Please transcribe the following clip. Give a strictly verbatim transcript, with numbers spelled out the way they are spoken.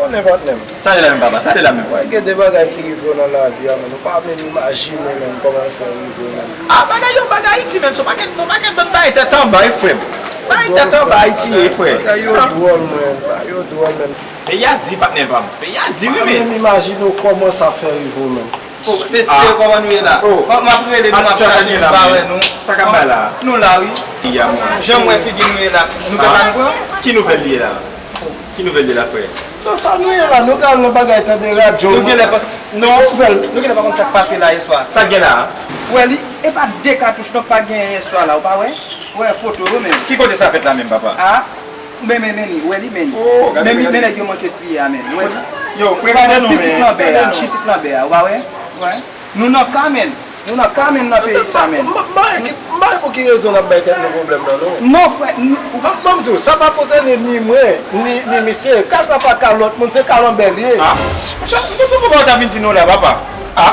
Konnen patnè m. Sa ye la menm papa, sa ye la menm. Wè gen de bagay ki rive w nan lavi a, men ou pa menm imajine menm kòman l fè rive w menm. A, bagay yo bagay Ayiti menm, se yon pakèt, yon pakèt bann bagay tèt anba, wi frè m. Bagay tèt anba Ayiti ye, frè. Bagay yo dwòl, mwen. Bagay yo dwòl, men. Peyi a di, patnè pa m. Peyi a di, wi, men. Pa menm imajine w kòman sa fè rive w menm. O, mesye, kòman nou ye la? M ap rele nou, m ap chache, nou pa wè nou. Sa k ap bay la? Nou la, wi. Jan m wè figi nou ye la, nouvèl la nou pran? Ki nouvèl li ye la? Ki nouvèl li la, frè? Nan sa nou ye la, nou ka al nan bagay tande radyo. Nou genlè pa, non, nouvèl. Nou genlè pa konn sa k pase la yèswa. Sa k gen la? Wè li, e pa de katouch non pa genyen yèswa la, ou pa wè? Wè foto yo menm. Ki kote sa fèt la menm, papa? A, men, men, men li, wè li, men li. Men li, men nèg yo manke tiye a, men. Wè li. Yo, frè, gade non, men. Pitit lanbè a, pitit lanbè a, ou pa wè? Wè. Nou nan ka, men. Nou nan ka, men, nan peyi sa, men. M pa wè pou ki rezon n ap bay tèt nou pwoblèm nan, non. Non, frè, nou. Ban m di w, sa pa konsène ni mwen, ni, ni misye. Ka sa pa ka lòt moun, se ka lanbè l ye. A, monchè, m konprann pa w ta vin di nou la, papa. A.